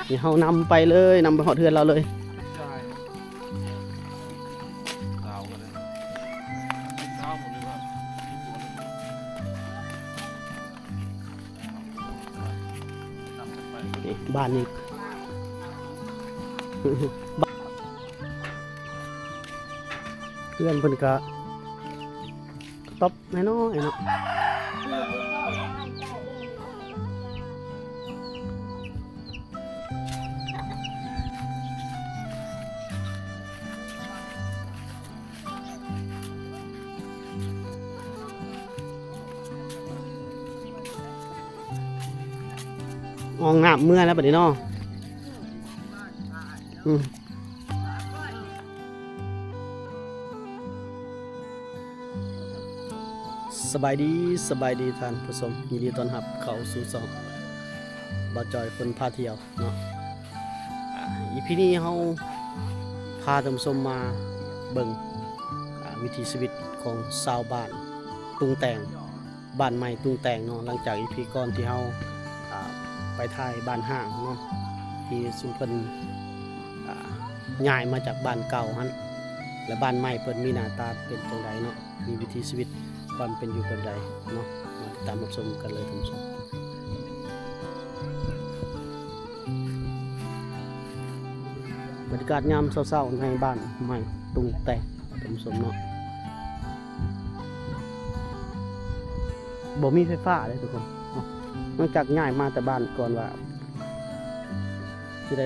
ນີ້ເຮົານຳໄປເລີຍ ນຳໄປຮອດເຮືອນລາວເລີຍ. ນີ້ບ້ານນີ້ ເຮືອນເພິ່ນກະ ກະຕ໊ອບນ້ອຍໆເນາະ. ຫ້ອງນ້ຳເມືອແລ້ວບັດນີ້ເນາະ. ອືມ. ສະບາຍດີ ສະບາຍດີທ່ານຜູ້ຊົມ, ຍິນດີຕ້ອນຮັບເຂົ້າສູ່ຊ່ອງບ່າວຈອຍຄົນພາທ່ຽວເນາະ. ອາ ອີພີນີ້ເຮົາພາທ່ານຜູ້ຊົມມາເບິ່ງ ອາ ວິຖີຊີວິດຂອງຊາວບ້ານຕຸງແຕ່ງ ບ້ານໃໝ່ຕຸງແຕ່ງເນາະ. ຫຼັງຈາກອີພີກ່ອນທີ່ເຮົາ ອາ ໄປຖ່າຍບ້ານຮ້າງເນາະ ທີ່ຊຸມເພິ່ນ ອາ ຍ້າຍມາຈາກບ້ານເກົ່າຫັ້ນ ແລະ ບ້ານໃໝ່ເພິ່ນມີໜ້າຕາເປັນຈັ່ງໃດເນາະ, ມີວິຖີຊີວິດຄວາມເປັນຢູ່ແບບໃດເນາະ. ມາຕິດຕາມຮັບຊົມກັນເລີຍທ່ານຜູ້ຊົມ. ບັນຍາກາດຍາມເຊົ້າໆໃນບ້ານໃໝ່ຕຸງແຕ່ງ ທ່ານຜູ້ຊົມເນາະ. ບໍ່ມີໄຟຟ້າເດ້ທຸກຄົນເນາະ, ຫຼັງຈາກຍ້າຍມາແຕ່ບ້ານກ່ອນວ່າຊິໄດ້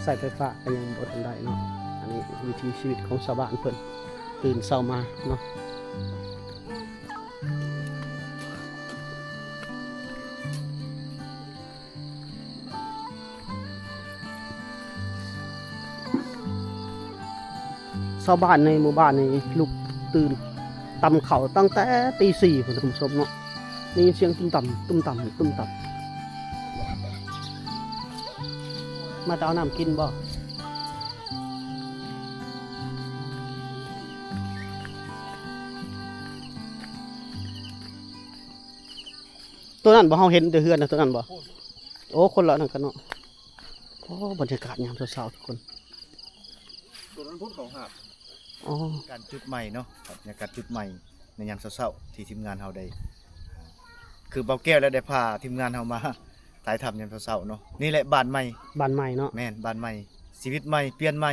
ໃຊ້ໄຟຟ້າ ກໍຍັງບໍ່ທັນໄດ້ເນາະ. ອັນນີ້ວິຖີຊີວິດຂອງຊາວບ້ານເພິ່ນ ຕື່ນເຊົ້າມາເນາະ. ຊາວບ້ານໃນໝູ່ບ້ານນີ້ລຸກຕື່ນຕຳເຂົ້າຕັ້ງແຕ່ຕີສີ່ພຸ້ນທ່ານຜູ້ຊົມເນາະ. ໄດ້ຍິນສຽງຕຸ້ມຕຳ ຕຸ້ມຕຳ ຕຸ້ມຕຳ. ມາແຕ່ເອົານ້ຳກິນບໍ່? ຕົວນັ້ນບໍ່? ເຮົາເຫັນແຕ່ເຮືອນນະ ຕົວນັ້ນບໍ່? ໂອ້ ຄົນລະນັ້ນກັນເນາະ. ໂອ້ ບັນຍາກາດຍາມເຊົ້າໆທຸກຄົນ. ຕົວນັ້ນພຸ້ນເຂົາຫາບ. ອໍ ການຈຸດໄໝເນາະ, ບັນຍາກາດຈຸດໄໝໃນຍາມເຊົ້າໆ ທີ່ທີມງານເຮົາໄດ້ ຄືບ່າວແກ້ວແລ້ວໄດ້ພາທີມງານເຮົາມາຖ່າຍທຳຍາມເຊົ້າໆເນາະ. ນີ້ແຫຼະບ້ານໃໝ່. ບ້ານໃໝ່ເນາະ. ແມ່ນ ບ້ານໃໝ່ ຊີວິດໃໝ່ ປ່ຽນໃໝ່.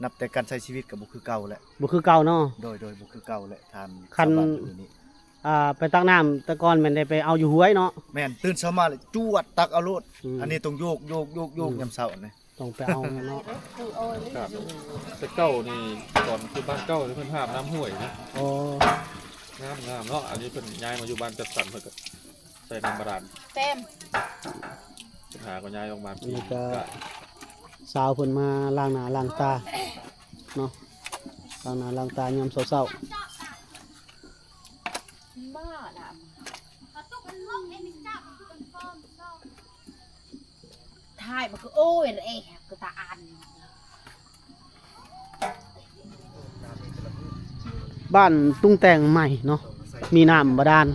ນັບແຕ່ການໃຊ້ຊີວິດກໍບໍ່ຄືເກົ່າແຫຼະ. ບໍ່ຄືເກົ່າເນາະ. ໂດຍ ໂດຍ ບໍ່ຄືເກົ່າແຫຼະທ່ານ. ຄັນ ຊາວບ້ານຢູ່ນີ້ ອ່າ ໄປຕັກນ້ຳແຕ່ກ່ອນແມ່ນໄດ້ໄປເອົາຢູ່ຫ້ວຍເນາະ. ແມ່ນ ຕື່ນເຊົ້າມາແລ້ວຈວດຕັກເອົາໂລດ. ອືມ ອັນນີ້ຕ້ອງໂຍກ ໂຍກ ໂຍກ ໂຍກ ອືມ ຍາມເຊົ້ານີ້ ຕ້ອງໄປເອົາເນາະ. ແຕ່ເກົ່ານີ້ ຕອນຢູ່ບ້ານເກົ່ານີ້ເພິ່ນຫາບນ້ຳຫ້ວຍນະ. ອໍ ງາມ ງາມເນາະ. ອັນນີ້ເພິ່ນຍ້າຍມາຢູ່ບ້ານຈັດສັນ ເພິ່ນກໍໃຊ້ນ້ຳບາດານເຕັມ. ເພິ່ນຫາກໍຍ້າຍອອກມາປີ ນີ້ກໍ ກະ ສາວເພິ່ນມາລ້າງໜ້າລ້າງຕາເນາະ, ລ້າງໜ້າລ້າງຕາຍາມເຊົ້າໆ. ຖ່າຍມັນຄືໂອ້ຍເອ ຄືຕາອັນ. ບ້ານຕຸງແຕ່ງໃໝ່ເນາະ ມີນ້ຳບາດານ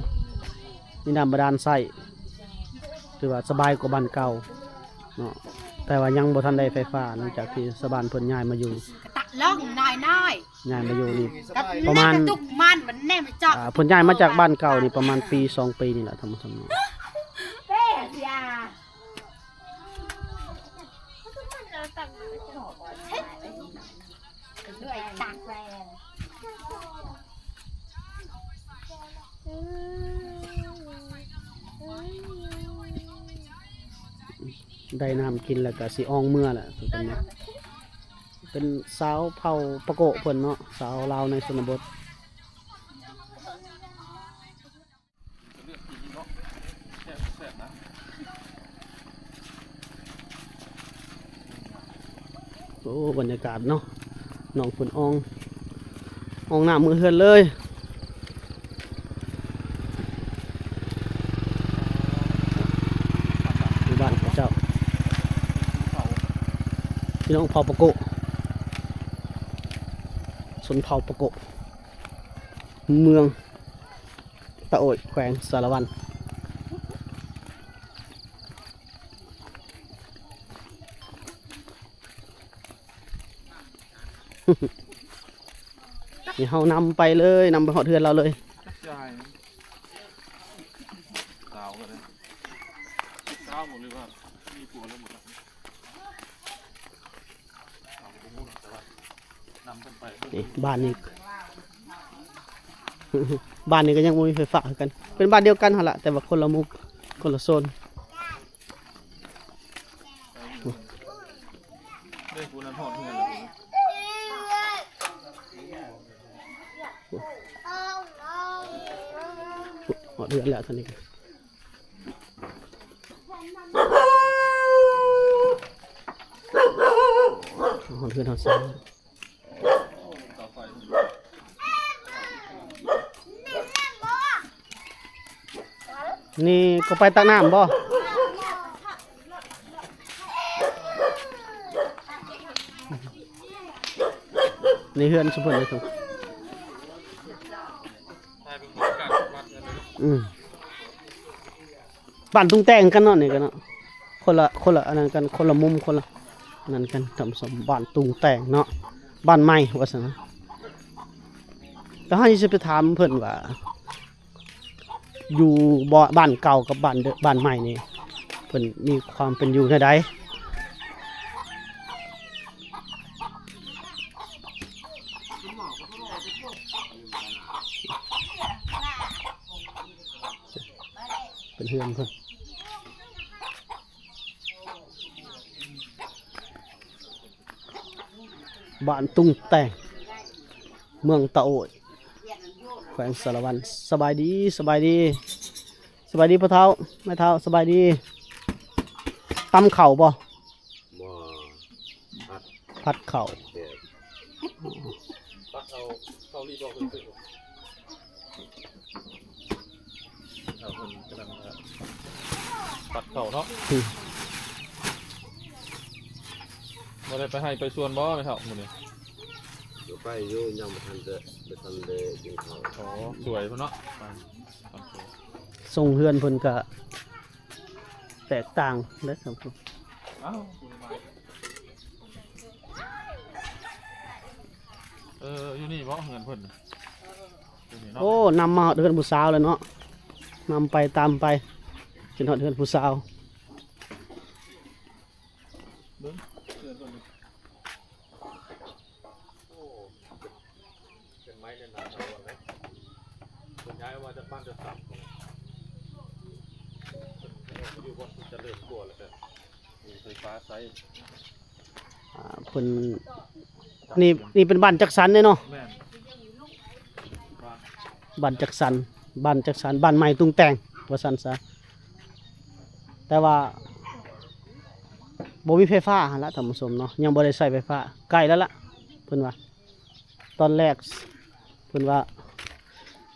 ມີນ້ຳບາດານໃຊ້ ຖືວ່າສະບາຍກວ່າບ້ານເກົ່າເນາະ, ແຕ່ວ່າຍັງບໍ່ທັນໄດ້ໄຟຟ້າ ຫຼັງຈາກທີ່ຊາວບ້ານເພິ່ນຍ້າຍມາຢູ່ ກະຕະລົງນ້ອຍໆ ຍ້າຍມາຢູ່ນີ້ປະມານ ອ່າ ເພິ່ນຍ້າຍມາຈາກບ້ານເກົ່ານີ້ປະມານປີສອງປີນີ້ແຫຼະທ່ານຜູ້ຊົມເນາະ. ໄດ້ນ້ຳກິນແລ້ວກະຊິອອງເມືອແຫຼະທຸກຄົນເນາະ. ເປັນຊາວເຜົ່າປະໂກະເພິ່ນເນາະ, ຊາວລາວໃນຊົນນະບົດ. ໂອ້ ບັນຍາກາດເນາະ, ນ້ອງເພິ່ນອອງ ອອງນ້ຳເມືອເຮືອນເລີຍ. ຢູ່ບ້ານເຂົາເຈົ້າ ພີ່ນ້ອງເຜົ່າປະໂກະ ຊົນເຜົ່າປະໂກະ ເມືອງ ຕະໂອ້ຍ ແຂວງສາລະວັນ. ນີ້ເຮົານຳໄປເລີຍ ນຳໄປຮອດເຮືອນລາວເລີຍ. ຈັກຊິໃຫ້ສາວກໍໄດ້ ສາວບໍ່ ຫຼືວ່າມີຜົວແລ້ວບໍ່ຈັກ. ນີ້ບ້ານນີ້ ບ້ານນີ້ກໍຍັງບໍ່ມີໄຟຟ້າຄືກັນ ເປັນບ້ານດຽວກັນຫັ້ນລະ ແຕ່ວ່າຄົນລະມຸມ ຄົນລະໂຊນ. ເດ້ ຜູ້ນັ້ນຮອດເຮືອນແລ້ວ ຮອດເຮືອນແລ້ວ ຕອນນີ້ ຮອດເຮືອນຮອດຊານ. ນີ້ກໍໄປຕັກນ້ຳບໍ່? ໃນເຮືອນຊຸມເພິ່ນເດ້ທຸກ ອືມ ບ້ານຕຸງແຕ່ງກັນເນາະ ນີ້ກັນເນາະ ຄົນລະ ຄົນລະອັນນັ້ນກັນ ຄົນລະມຸມ ຄົນລະອັນນັ້ນກັນ ທ່ານຜູ້ຊົມ ບ້ານຕຸງແຕ່ງເນາະ ບ້ານໃໝ່ວ່າຊັ້ນນະ. ແລ້ວເຮົາຊິໄປຖາມເພິ່ນວ່າ ຢູ່ບ້ານເກົ່າກັບບ້ານເດີ ບ້ານໃໝ່ນີ້ ເພິ່ນມີຄວາມເປັນຢູ່ແນວໃດ? ເປັນເຮືອນເພິ່ນ. ບ້ານຕຸງແຕ່ງ ເມືອງຕາໂອ້ຍ ແຂວງສາລະວັນ. ສະບາຍດີ ສະບາຍດີ ສະບາຍດີພໍ່ເຖົ້າ ແມ່ເຖົ້າ ສະບາຍດີ. ຕຳເຂົ້າບໍ່? ບໍ່ ຜັດ ຜັດເຂົ້າ ແບບ ຕັກເອົາເຂົ້າລີບອກເລີຍ ເອົາເພິ່ນກຳລັງ ເອີ ຕັກເຂົ້າເນາະ. ອືມ ບໍ່ໄດ້ໄປໄຮ່ໄປສວນບໍ່ແມ່ເຖົ້າມື້ນີ້? ກໍໄປຢູ່ ຍັງບໍ່ທັນໄດ້ ບໍ່ທັນໄດ້ກິນເຂົ້າ. ອໍ ສວຍພຸ້ນເນາະ ໄປ ສົ່ງເຮືອນເພິ່ນກະ ແຕກຕ່າງເດ້ທ່ານຜູ້ຊົມ. ເອີ ຢູ່ນີ້ບໍ່ເຮືອນເພິ່ນ? ຢູ່ນີ້ເນາະ. ໂອ້ ນຳມາຮອດເຮືອນຜູ້ສາວແລ້ວເນາະ ນຳໄປຕາມໄປ ຈົນຮອດເຮືອນຜູ້ສາວ. ເບິ່ງເຮືອນເພິ່ນ ໂອ້ ເປັນໄມ້ແໜ້ນໜາເນາະ ເພິ່ນຍ້າຍອອກມາຈາກບ້ານຈັດສັນ ເພິ່ນໄປຢູ່ບ່ອນທີ່ຈະເລີນກວ່າ ແລ້ວກໍມີໄຟຟ້າໃຊ້. ອ່າ ເພິ່ນ ນີ້ ນີ້ເປັນບ້ານຈັດສັນເດ້ເນາະ. ແມ່ນ ບ້ານຈັດສັນ ບ້ານຈັດສັນ ບ້ານໃໝ່ຕຸງແຕ່ງວ່າຊັ້ນຊະ. ແຕ່ວ່າບໍ່ມີໄຟຟ້າຫັ້ນລະທ່ານຜູ້ຊົມເນາະ ຍັງບໍ່ໄດ້ໃຊ້ໄຟຟ້າ ໃກ້ແລ້ວລະ ເພິ່ນວ່າ. ຕອນແລກເພິ່ນວ່າ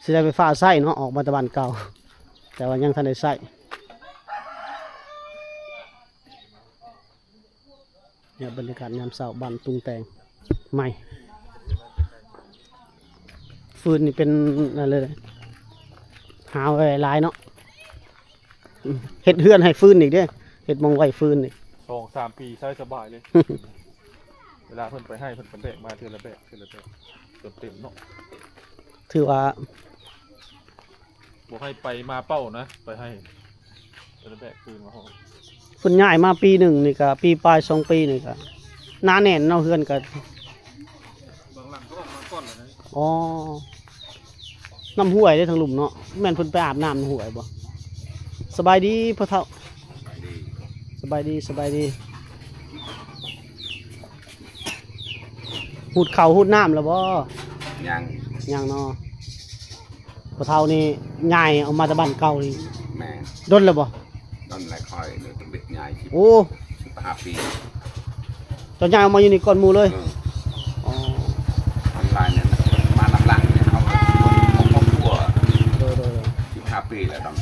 ຊິໄດ້ໄຟຟ້າໃຊ້ເນາະ ອອກມາແຕ່ບ້ານເກົ່າ ແຕ່ວ່າຍັງທັນໄດ້ໃຊ້. ນີ້ບັນຍາກາດຍາມເຊົ້າບ້ານຕຸງແຕ່ງໃໝ່. ຟືນນີ້ເປັນອັນເລີຍ ຫາໄວ້ຫຼາຍເນາະ. ອືມ ເຮັດເຮືອນໃຫ້ຟືນອີກເດ້ ເຮັດໝ່ອງໄວ້ຟືນອີກ. ສອງສາມປີໃຊ້ສະບາຍເລີຍ. ເວລາເພິ່ນໄປໄຮ່ ເພິ່ນກໍແບກມາເທື່ອລະແບກ ເທື່ອລະແບກ ຈົນເຕັມເນາະ. ຖືວ່າ ບໍ່ໃຫ້ໄປມາເປົ່ານະ ໄປໃຫ້ ເພິ່ນແບກຄືນມາຮອດ. ເພິ່ນຍ້າຍມາປີໜຶ່ງນີ້ກະ ປີປາຍສອງປີນີ້ກະ ໜາແໜ້ນເນາະ ເຮືອນກະ ບາງຫຼັງກໍອອກມາກ່ອນແລ້ວນະ. ອໍ ນ້ຳຫ້ວຍເດ້ທາງລຸ່ມເນາະ ແມ່ນເພິ່ນໄປອາບນ້ຳຫ້ວຍບໍ່? ສະບາຍດີພໍ່ເຖົ້າ. ສະບາຍດີ ສະບາຍດີ. ຮູດເຂົ້າຮູດນ້ຳແລ້ວບໍ່? ຍັງ ຍັງເນາະ. ພໍ່ເຖົ້ານີ້ຍ້າຍອອກມາແຕ່ບ້ານເກົ່ານີ້ ແມ່ນ ດົນແລ້ວບໍ່? ດົນແລ້ວ ຂ້ອຍເລີຍຕ້ອງໄດ້ຍ້າຍ. ໂອ້ ສິບຫ້າປີ. ເຈົ້າຍ້າຍອອກມາຢູ່ນີ້ກ່ອນໝູ່ເລີຍ? ເອີ ອໍ ອອນລາຍນີ້ມານຳຫຼັງນີ້ ເຮົາຄົນຄົວ. ໂດຍໆ ສິບຫ້າປີແລ້ວດອກ.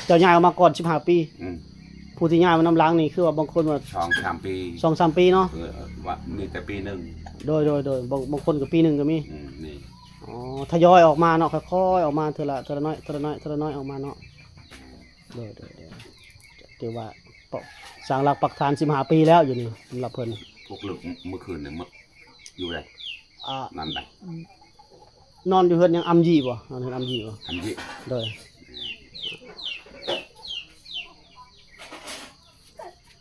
ເຈົ້າຍ້າຍອອກມາກ່ອນສິບຫ້າປີ? ອືມ. ຜູ້ທີ່ຍ້າຍມານຳຫຼັງນີ້ ຄືວ່າບາງຄົນວ່າ ສອງສາມປີ ສອງສາມປີເນາະ? ເອີ ວ່າມີແຕ່ປີໜຶ່ງ. ໂດຍໆ ບາງ ບາງຄົນກໍປີໜຶ່ງກໍມີ. ອືມ ນີ້ ອໍ ທະຍອຍອອກມາເນາະ ຄ່ອຍໆອອກມາເທື່ອລະ ເທື່ອລະໜ້ອຍ ເທື່ອລະໜ້ອຍ ເທື່ອລະໜ້ອຍອອກມາເນາະ. ໂດຍໆ ຖືວ່າ ສາງຫຼັກປັກຖານສິບຫ້າປີແລ້ວຢູ່ນີ້ ສຳລັບເພິ່ນ. ພວກເລິກມື້ຄືນນີ້ ມາຢູ່ໃດ? ອ່າ ນອນໄດ້ ນອນຢູ່ເຮືອນຫຍັງ ອຳຢີບໍ່? ນອນເຮືອນອຳຢີບໍ່? ອຳຢີ ໂດຍ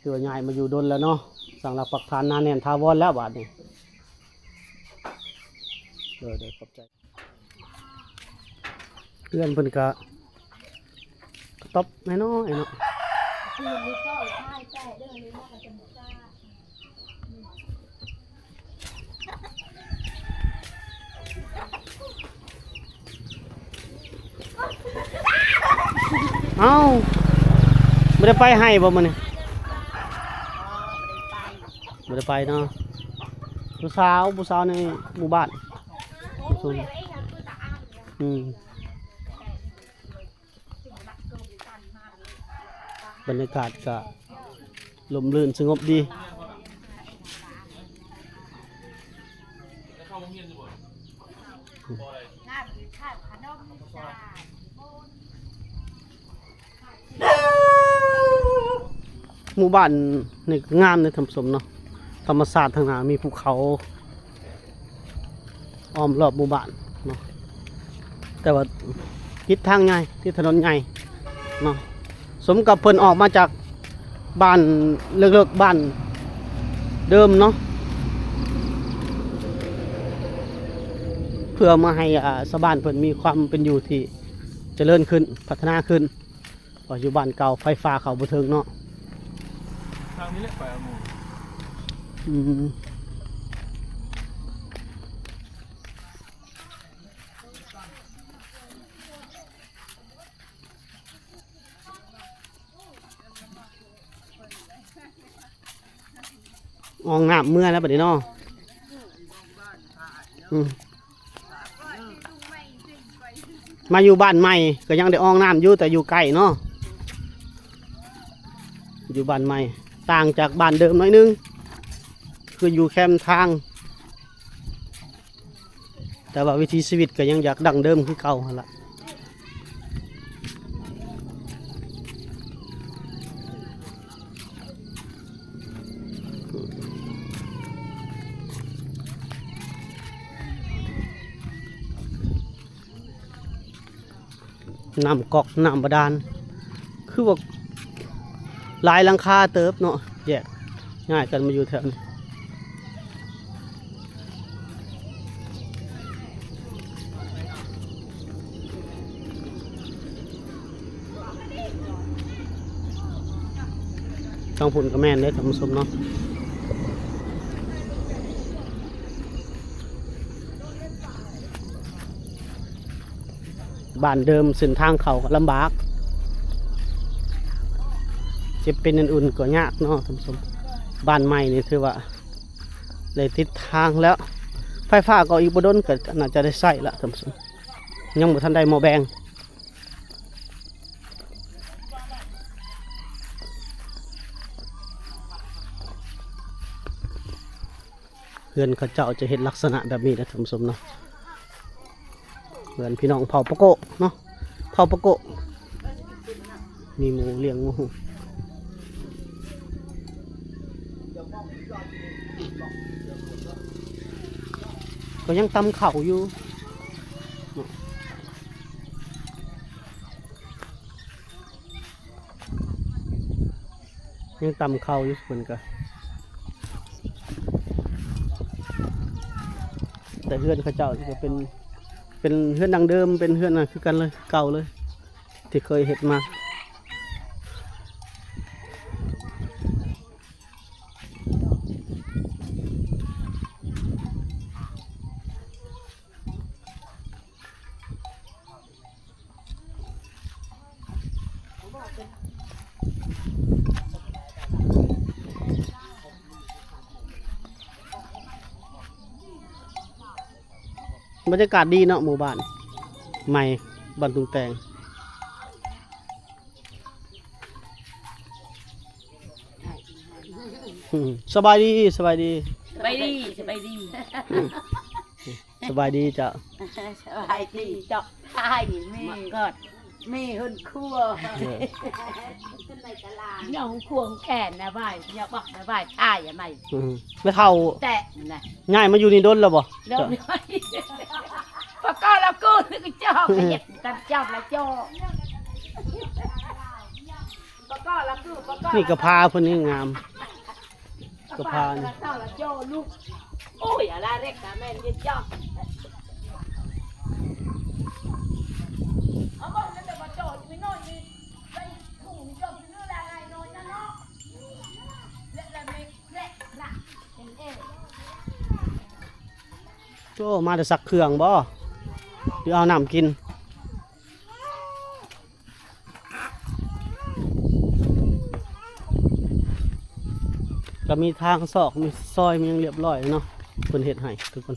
ຖືວ່າຍ້າຍມາຢູ່ດົນແລ້ວເນາະ ສັງຫຼັກປັກຖານໜາແໜ້ນຖາວອນແລ້ວບາດນີ້ ໂດຍ ໂດຍ ຂອບໃຈ. ເຮືອນເພິ່ນກະກະຕ໊ອບນ້ອຍໆເນາະ ເອົ້າ ບໍ່ໄດ້ໄປໄຮ່ບໍ່ມື້ນີ້? ບໍ່ໄດ້ໄປເນາະ ຜູ້ສາວ ຜູ້ສາວໃນໝູ່ບ້ານ ອືມ ບັນຍາກາດກະລົມລື່ນສະຫງົບດີ. ໝູ່ບ້ານນີ້ກະງາມເດ້ທ່ານຜູ້ຊົມເນາະ ທຳມະຊາດທາງໜ້າມີພູເຂົາ ອ້ອມຮອບໝູ່ບ້ານເນາະ ແຕ່ວ່າຕິດທາງໃຫຍ່ ຕິດຖະໜົນໃຫຍ່ເນາະ ສົມກັບເພິ່ນອອກມາຈາກບ້ານເລິກໆ ບ້ານເດີມເນາະ ເພື່ອມາໃຫ້ ອ່າ ຊາວບ້ານເພິ່ນມີຄວາມເປັນຢູ່ທີ່ຈະເລີນຂຶ້ນ ພັດທະນາຂຶ້ນ. ວ່າຢູ່ບ້ານເກົ່າໄຟຟ້າເຂົ້າບໍ່ເຖິງເນາະ ທາງນີ້ແຫຼະໄປເອົາໝູ່ ອືມ ອອງນ້ຳເມືອແລ້ວບັດນີ້ເນາະ ອືມ ມາຢູ່ບ້ານໃໝ່ກະຍັງໄດ້ອອງນ້ຳຢູ່ ແຕ່ຢູ່ໃກ້ເນາະ ຢູ່ບ້ານໃໝ່ຕ່າງຈາກບ້ານເດີມໜ້ອຍໜຶ່ງ ຄືຢູ່ແຄມທາງ ແຕ່ວ່າວິຖີຊີວິດກະຍັງຢາກດັ້ງເດີມຄືເກົ່າຫັ້ນລະ. ນ້ຳກອກ ນ້ຳບາດານ ຄືວ່າຫຼາຍຫຼັງຄາເຕີບເນາະ ແຍກຍ້າຍກັນມາຢູ່ແຖວນີ້. ທາງພຸ້ນກະແມ່ນເດ້ທ່ານຜູ້ຊົມເນາະ ບ້ານເດີມເສັ້ນທາງເຂົ້າກະລຳບາກ ເຈັບເປັນອັນອື່ນກະຍາກເນາະທ່ານຜູ້ຊົມ ບ້ານໃໝ່ນີ້ຖືວ່າ ໄດ້ຕິດທາງແລ້ວ ໄຟຟ້າກະອີກບໍ່ດົນກະໜ້າຈະໄດ້ໃຊ້ລະທ່ານຜູ້ຊົມ ຍັງບໍ່ທັນໄດ້ໝໍ້ແບງ. ເຮືອນເຂົາເຈົ້າຈະເຮັດລັກສະນະແບບນີ້ນະທ່ານຜູ້ຊົມເນາະ ເຮືອນພີ່ນ້ອງເຜົ່າປະໂກະເນາະ ເຜົ່າປະໂກະ ມີໝູ່ລ້ຽງໝູ່ ກະຍັງຕຳເຂົ້າຢູ່ ຍັງຕຳເຂົ້າຢູ່ເພິ່ນກະ ແຕ່ເຮືອນເຂົາເຈົ້ານີ້ກະເປັນ ເປັນເຮືອນດັ້ງເດີມ ເປັນເຮືອນນັ້ນຄືກັນເລີຍ ເກົ່າເລີຍ ທີ່ເຄີຍເຮັດມາ. ບັນຍາກາດດີເນາະ ໝູ່ບ້ານໃໝ່ ບ້ານຕຸງແຕງ. ສະບາຍດີ ສະບາຍດີ ສະບາຍດີ ສະບາຍດີ ສະບາຍດີເຈົ້າ ສະບາຍດີເຈົ້າ ອ້າຍມີກອດ ມີເຮືອນຄົວ ເອີ ໃນຕະຫຼາດ ຍອງຄວງແກນນະ ໄວ້ຍອກບັກນະ ໄວ້ຕາຍອະໄມ ອືມ ແມ່ເຖົ້າ ແຕະນະ ຍ້າຍມາຢູ່ນີ້ດົນແລ້ວບໍ່? ດົນ ປະກອບລະກູນກະຈອກ ເຮັດຕາມຈອບລະຈອກ ປະກອບລະກູນ ປະກອບ ນີ້ກະພາເພິ່ນນີ້ງາມ. ກະພານ ໂອ້ ມາແຕ່ຊັກເຄື່ອງບໍ່ ຫຼືເອົານ້ຳກິນ? ກະມີທາງຊອກ ມີຊອຍ ມີຫຍັງລຽບລ້ອຍເນາະ ເພິ່ນເຮັດໃຫ້ທຸກຄົນ.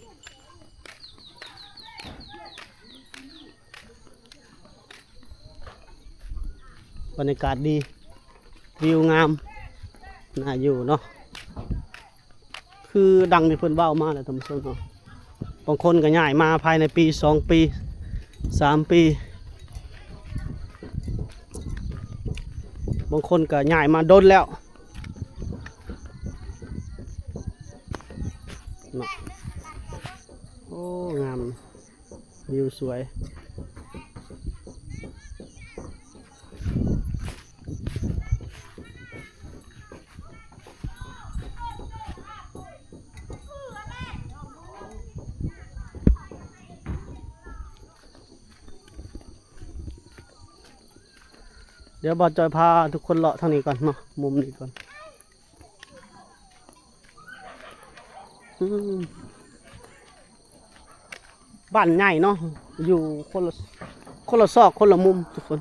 ບັນຍາກາດດີ ວິວງາມ ໜ້າຢູ່ເນາະ. ຄືດັ່ງທີ່ເພິ່ນເວົ້າມາແຫຼະທ່ານຜູ້ຊົມເນາະ ບາງຄົນກະຍ້າຍມາພາຍໃນປີ ສອງປີ ສາມປີ ບາງຄົນກະຍ້າຍມາດົນແລ້ວເນາະ. ໂອ້ ງາມ ວິວສວຍ. ດຽວບ່າວຈອຍພາທຸກຄົນເລາະທາງນີ້ກ່ອນເນາະ ມຸມນີ້ກ່ອນ. ອືມ ບ້ານໃຫຍ່ເນາະ ຢູ່ຄົນລະ ຄົນລະຊອກຄົນລະມຸມທຸກຄົນ.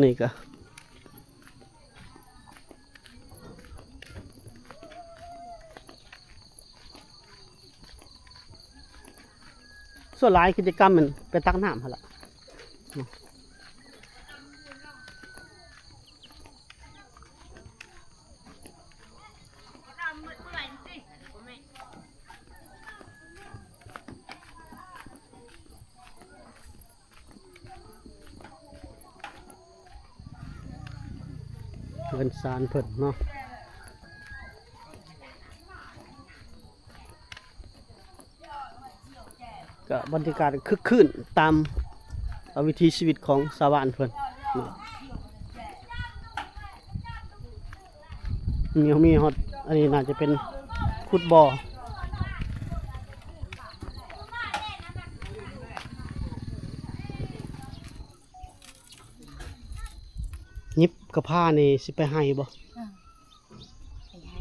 ນີ້ກະ ສ່ວນຫຼາຍກິດຈະກຳແມ່ນໄປຕັກນ້ຳຫັ້ນລະ. ເຮືອນຊານເພິ່ນເນາະ ກະບັນຍາກາດຄຶກຄື້ນຕາມ ເອີ ວິຖີຊີວິດຂອງຊາວບ້ານເພິ່ນເນາະ. ມີ ມີຮອດ ອັນນີ້ໜ້າຈະເປັນຂຸດບໍ່. ຫຍິບກະພານີ້ຊິໄປໄຮ່ບໍ່? ເອີ ໄປໄຮ່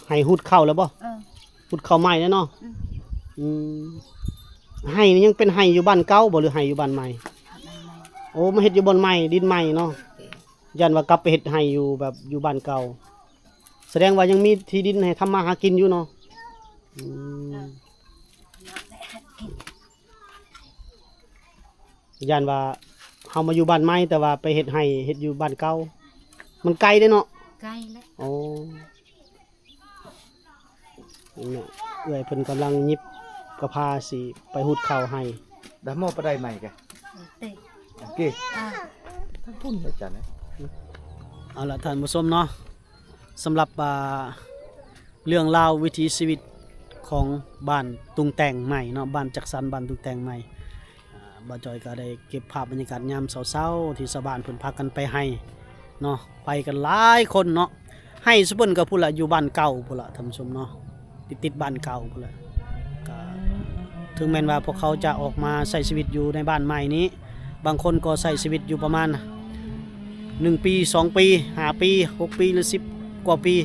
ໄຮ່ຫຸດເຂົ້າແລ້ວບໍ່? ເອີ ຫຸດເຂົ້າໃໝ່ແລ້ວເນາະ. ອືມ ອືມ ໄຮ່ນີ້ຍັງເປັນໄຮ່ຢູ່ບ້ານເກົ່າບໍ່ ຫຼືໄຮ່ຢູ່ບ້ານໃໝ່? ບ້ານໃໝ່. ໂອ້ ມາເຮັດຢູ່ບ່ອນໃໝ່ ດິນໃໝ່ເນາະ. ຢ້ານວ່າກັບໄປເຮັດໄຮ່ຢູ່ແບບຢູ່ບ້ານເກົ່າ ສະແດງວ່າຍັງມີທີ່ດິນໃຫ້ທຳມາຫາກິນຢູ່ເນາະ. ອືມ ຢ້ານວ່າເຮົາມາຢູ່ບ້ານໃໝ່ ແຕ່ວ່າໄປເຮັດໄຮ່ເຮັດຢູ່ບ້ານເກົ່າ ມັນໄກເດ້ເນາະ. ໄກແຫຼະ. ໂອ້ ເອື້ອຍເພິ່ນກຳລັງຫຍິບກະພາຊິໄປຫຸດເຂົ້າໄຮ່. ດຳໝໍປະໄດໃໝ່ກະ ເອີ ເກ ອ່າ ທັງພຸ້ນອາຈານເອີຍ. ເອົາລະທ່ານຜູ້ຊົມເນາະ ສຳລັບ ອ່າ ເລື່ອງລາວວິຖີຊີວິດຂອງບ້ານຕຸງແຕ່ງໃໝ່ເນາະ ບ້ານຈັກສັນ ບ້ານຕຸງແຕ່ງໃໝ່. ອ່າ ບ່າວຈອຍກະໄດ້ເກັບພາບບັນຍາກາດຍາມເຊົ້າໆ ທີ່ຊາວບ້ານເພິ່ນພາກັນໄປໄຮ່ເນາະ ໄປກັນຫຼາຍຄົນເນາະ. ໄຮ່ຊຸມເພິ່ນກະພຸ້ນລະ ຢູ່ບ້ານເກົ່າພຸ້ນລະທ່ານຜູ້ຊົມເນາະ ຕິດໆ ບ້ານເກົ່າພຸ້ນລະ. ກະເຖິງແມ່ນວ່າພວກເຂົາຈະອອກມາໃຊ້ຊີວິດຢູ່ໃນບ້ານໃໝ່ນີ້ ບາງຄົນກໍໃຊ້ຊີວິດຢູ່ປະມານ ໜຶ່ງປີ ສອງປີ ຫ້າປີ ຫົກປີ ຫຼື ສິບກວ່າປີ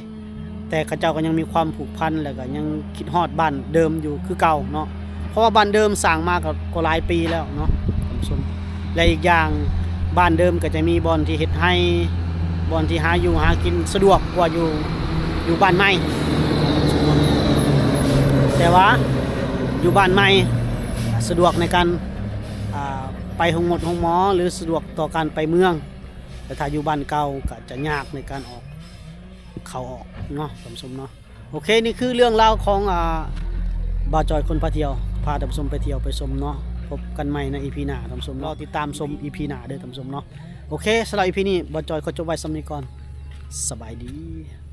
ແຕ່ເຂົາເຈົ້າກໍຍັງມີຄວາມຜູກພັນ ແລະກະຍັງຄິດຮອດບ້ານເດີມຢູ່ຄືເກົ່າເນາະ ເພາະວ່າບ້ານເດີມສ້າງມາກໍ ກໍຫຼາຍປີແລ້ວເນາະທ່ານຜູ້ຊົມ. ແລະ ອີກຢ່າງບ້ານເດີມກໍຈະມີບ່ອນທີ່ເຮັດໄຮ່ ບ່ອນທີ່ຫາຢູ່ຫາກິນສະດວກກວ່າຢູ່ ຢູ່ບ້ານໃໝ່. ແຕ່ວ່າຢູ່ບ້ານໃໝ່ສະດວກໃນການ ອ່າ ໄປໂຮງໝົດໂຮງໝໍ ຫຼື ສະດວກຕໍ່ການໄປເມືອງ. ແຕ່ຖ້າຢູ່ບ້ານເກົ່າກໍຈະຍາກໃນການອອກ ເຂົ້າອອກເນາະທ່ານຜູ້ຊົມເນາະ. ໂອເຄ ນີ້ຄືເລື່ອງລາວຂອງ ອ່າ ບ່າວຈອຍຄົນພາທ່ຽວ ພາທ່ານຜູ້ຊົມໄປທ່ຽວໄປຊົມເນາະ. ພົບກັນໃໝ່ໃນອີພີໜ້າທ່ານຜູ້ຊົມເນາະ, ລໍຕິດຕາມຊົມອີພີໜ້າເດີທ່ານຜູ້ຊົມເນາະ. ໂອເຄ ສຳລັບອີພີນີ້ ບ່າວຈອຍຂໍຈົບໄວ້ສ່ຳນີ້ກ່ອນ. ສະບາຍດີ.